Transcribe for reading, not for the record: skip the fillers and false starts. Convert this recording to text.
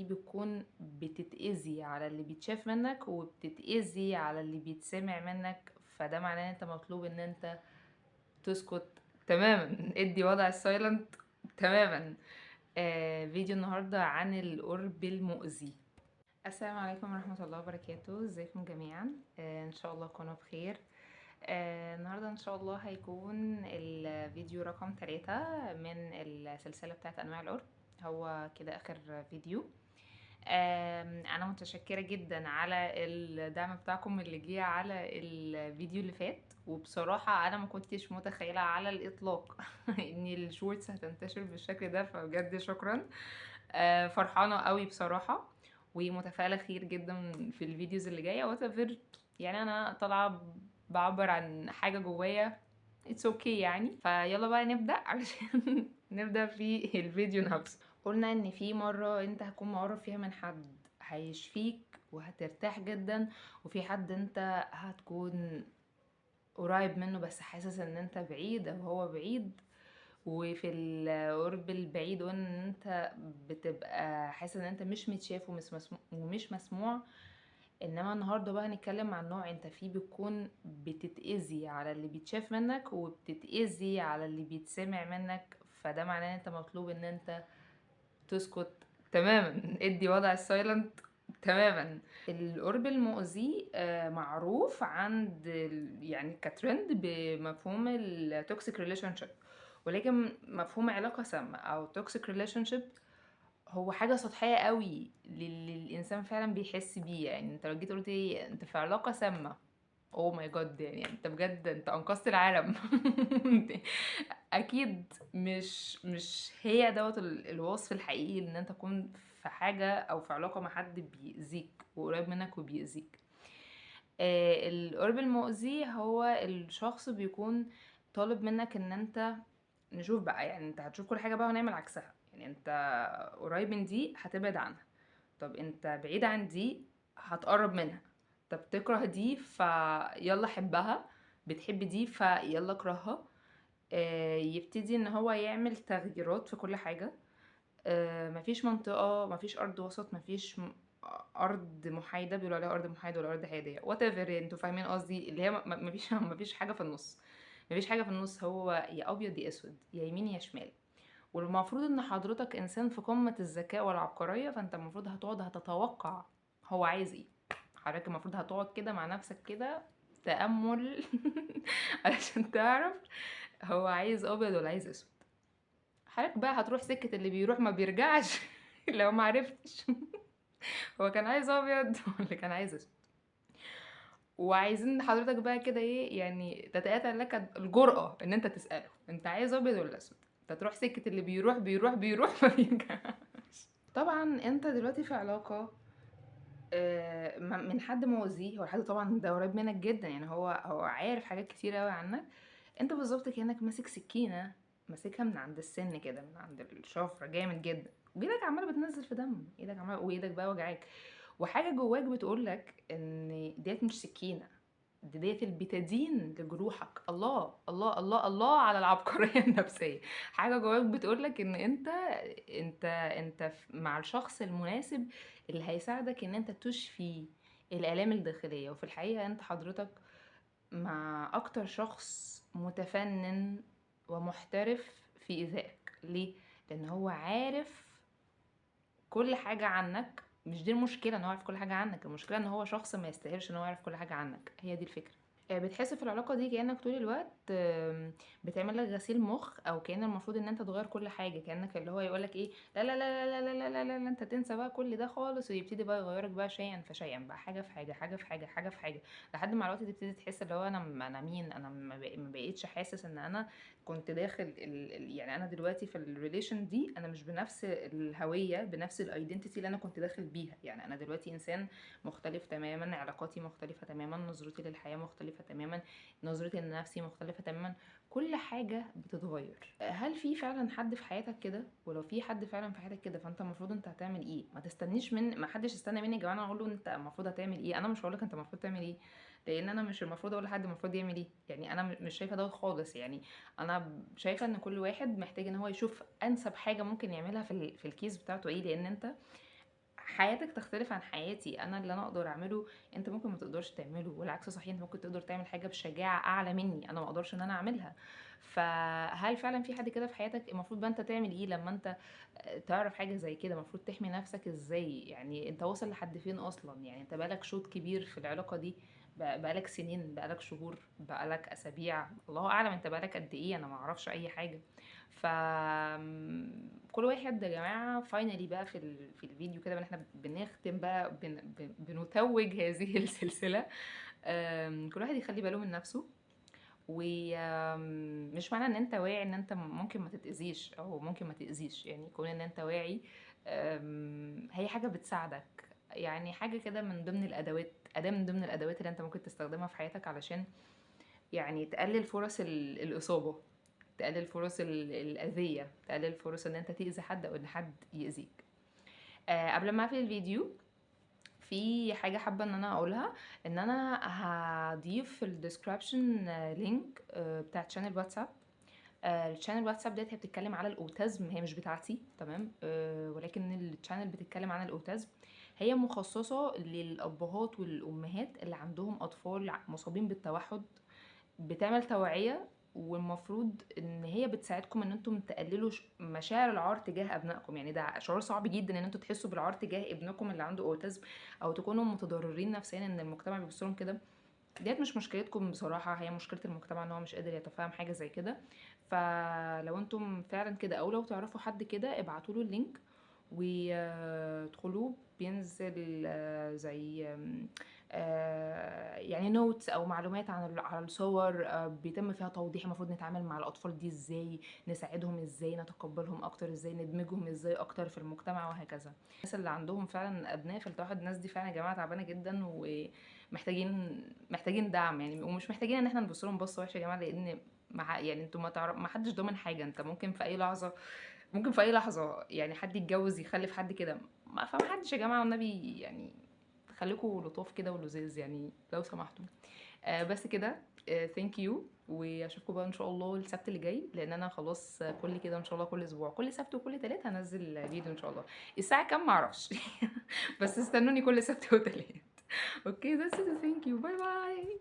بتكون بتتأذي على اللي بيتشاف منك وبتتأذي على اللي بيتسمع منك، فده معناه ان انت مطلوب ان انت تسكت تماما. ادي وضع ال silent تماما. فيديو النهارده عن القرب المؤذي. السلام عليكم ورحمة الله وبركاته، ازيكم جميعا؟ ان شاء الله تكونوا بخير. النهارده ان شاء الله هيكون الفيديو رقم 3 من السلسلة بتاعت انواع القرب، هو كده اخر فيديو. انا متشكرة جدا على الدعم بتاعكم اللي جه على الفيديو اللي فات، وبصراحة انا ما كنتش متخيلة على الاطلاق ان ال shorts هتنتشر بالشكل ده، فبجد شكرا. فرحانة قوي بصراحة ومتفائلة خير جدا في ال videos اللي جاية whatever. يعني انا طالعة بعبر عن حاجة جوايا، it's okay يعني. فيلا بقى نبدأ علشان نبدأ في الفيديو نفسه. قلنا ان في مرة انت هتكون مقرب فيها من حد هيشفيك وهترتاح جدا، وفي حد انت هتكون قريب منه بس حاسس ان انت بعيد او هو بعيد، وفي القرب البعيد قلنا ان انت بتبقى حاسس ان انت مش متشاف ومش مسموع. انما النهارده بقى هنتكلم عن نوع انت فيه بتكون بتتأذي على اللي بيتشاف منك وبتتأذي على اللي بيتسمع منك، فده معناه ان انت مطلوب ان انت تسكت تماما. ادي وضع ال silent تماما. القرب المؤذي معروف عند يعني كترند بمفهوم ال toxic relationship، ولكن مفهوم علاقة سامة او toxic relationship هو حاجة سطحية قوي للي الإنسان فعلا بيحس بيه. يعني انت لو جيت قلت ايه انت في علاقة سامة، oh my God، يعني انت بجد انت انقذت العالم. اكيد مش هي دوت الوصف الحقيقي ان انت تكون في حاجة او في علاقة مع حد بيأذيك وقريب منك وبيأذيك. القرب المؤذي هو الشخص بيكون طالب منك ان انت نشوف بقى، يعني انت هتشوف كل حاجة بقى ونعمل عكسها. يعني انت قريب من دي هتبعد عنها، طب انت بعيد عن دي هتقرب منها، طب تكره دي فيلا حبها، بتحب دي فيلا اكرهها. يبتدي ان هو يعمل تغييرات في كل حاجة. مفيش منطقة، مفيش ارض وسط، مفيش ارض محايدة، بيقولوا عليها ارض محايدة ولا ارض حيادية whatever، انتوا فاهمين قصدي، اللي هي مفيش حاجة في النص، مفيش حاجة في النص، هو يا ابيض يا اسود، يا يمين يا شمال. والمفروض ان حضرتك انسان في قمة الذكاء والعبقرية، فانت المفروض هتقعد هتتوقع هو عايز ايه. حضرتك المفروض هتقعد كده مع نفسك كده تأمل علشان تعرف هو عايز ابيض ولا عايز اسود. حضرتك بقى هتروح سكة اللي بيروح ما بيرجعش لو ما عرفتش هو كان عايز ابيض ولا كان عايز اسود. وعايزين حضرتك بقى كده ايه، يعني تتأتى لك الجرأة ان انت تسأله انت عايز ابيض ولا اسود. انت تروح سكة اللي بيروح بيروح بيروح ما بيرجعش. طبعا انت دلوقتي في علاقة من حد مؤذي، هو الحد طبعا ده قريب منك جدا، يعني هو عارف حاجات كتير قوي عنك. انت بالظبط كأنك ماسك سكينة، ماسكها من عند السن كده، من عند الشفرة جامد جدا، وايدك عمالة بتنزل في دم، ايدك عمالة وايدك بقى وجعاك، وحاجة جواك بتقولك ان ديت مش سكينة، دي ديت البتادين لجروحك. الله الله الله الله على العبقرية النفسية. حاجة جواك بتقولك ان انت انت انت مع الشخص المناسب اللي هيساعدك ان انت تشفي الآلام الداخلية، وفي الحقيقة انت حضرتك مع اكتر شخص متفنن ومحترف في ايذائك. ليه؟ لان هو عارف كل حاجة عنك. مش دي المشكلة ان هو عارف كل حاجة عنك، المشكلة ان هو شخص ما يستاهلش ان هو يعرف كل حاجة عنك. هي دي الفكرة. بتحس في العلاقة دي كأنك طول الوقت بتعمل لك غسيل مخ، او كأن المفروض ان انت تغير كل حاجة، كأنك اللي هو يقولك ايه لا لا لا لا لا لا لا لا، انت تنسى بقى كل ده خالص، ويبتدي بقى يغيرك بقى شيئا فشيئا بقى، حاجة في حاجة، حاجة في حاجة، حاجة في حاجة، لحد ما الوقت تبتدي تحس اللي هو انا مين، انا ما بقيتش حاسس ان انا كنت داخل يعني انا دلوقتي في ال relation دي انا مش بنفس الهوية، بنفس ال identity اللي انا كنت داخل بيها. يعني انا دلوقتي انسان مختلف تماما، علاقاتي مختلفة تماما، نظرتي للحياة مختلفة تماما، نظرتي لنفسي مختلفة تماما، كل حاجة بتتغير. هل في فعلا حد في حياتك كده؟ ولو في حد فعلا في حياتك كده فانت المفروض انت هتعمل ايه؟ ما تستنيش من ما حدش يستنى مني يا جماعة انا اقول له انت المفروض هتعمل ايه. انا مش هقول لك انت المفروض تعمل ايه، لان انا مش المفروض اقول لحد المفروض يعمل ايه. يعني انا مش شايفه دوت خالص. يعني انا شايفه ان كل واحد محتاج ان هو يشوف انسب حاجة ممكن يعملها في ال case بتاعته ايه، لان انت حياتك تختلف عن حياتي، انا اللي انا اقدر اعمله انت ممكن ما تقدرش تعمله، والعكس صحيح، انت ممكن تقدر تعمل حاجة بشجاعة اعلى مني انا ما اقدرش ان انا اعملها. فهل فعلا في حد كده في حياتك؟ المفروض بقى انت تعمل ايه لما انت تعرف حاجة زي كده؟ المفروض تحمي نفسك ازاي؟ يعني انت واصل لحد فين اصلا؟ يعني انت بقالك شوط كبير في العلاقة دي، بقالك سنين، بقالك شهور، بقالك اسابيع، الله اعلم انت بقالك قد ايه، انا ما اعرفش اي حاجة. ف كل واحد يا جماعة finally بقى في الفيديو كده احنا بنختم بقى، بنتوج هذه السلسلة. كل واحد يخلي باله من نفسه، ومش معنى ان انت واعي ان انت ممكن ما تتاذيش او ممكن ما تاذيش، يعني كون ان انت واعي هي حاجة بتساعدك، يعني حاجة كده من ضمن الادوات، اداه من ضمن الادوات اللي انت ممكن تستخدمها في حياتك علشان يعني تقلل فرص الاصابة، تقلل فرص الاذية، تقلل فرص ان انت تاذي حد او ان حد ياذيك. قبل ما اقفل الفيديو في حاجة حابة ان انا اقولها، ان انا هضيف في ال description link بتاع channel واتساب. ال channel واتساب ديت هي بتتكلم على ال autism، هي مش بتاعتي تمام، ولكن ال channel بتتكلم عن ال autism، هي مخصصة للابهات والامهات اللي عندهم اطفال مصابين بالتوحد، بتعمل توعيه، والمفروض ان هي بتساعدكم ان انتم تقللوا مشاعر العار تجاه ابنائكم. يعني ده شعور صعب جدا ان انتم تحسوا بالعار تجاه ابنكم اللي عنده autism، او تكونوا متضررين نفسيا ان المجتمع بيبص لهم كده. ديت مش مشكلتكم بصراحة، هي مشكلة المجتمع ان هو مش قادر يتفهم حاجة زي كده. فلو انتم فعلا كده او لو تعرفوا حد كده ابعتوا له ال link وادخلوه، بينزل زي يعني notes او معلومات عن على الصور، بيتم فيها توضيح المفروض نتعامل مع الاطفال دي ازاي، نساعدهم ازاي، نتقبلهم اكتر ازاي، ندمجهم ازاي اكتر في المجتمع وهكذا. الناس اللي عندهم فعلا ابناء في التوحد، الناس دي فعلا يا جماعة تعبانة جدا ومحتاجين دعم يعني، ومش محتاجين ان احنا نبص لهم بصة وحشة يا جماعة، لان مع يعني انتوا ما تعرف، ما حدش ضامن حاجة، انت ممكن في اي لحظة، ممكن في اي لحظة يعني حد يتجوز يخلف حد كده، فما حدش يا جماعة والنبي يعني خليكوا لطاف كده ولذاذ يعني لو سمحتوا. بس كده، thank you، واشوفكم بقى ان شاء الله السبت اللي جاي، لان انا خلاص كل كده ان شاء الله كل اسبوع، كل سبت وكل تلات هنزل فيديو ان شاء الله. الساعة كام معرفش بس استنوني كل سبت وتلات. okay that's it، thank you، bye bye.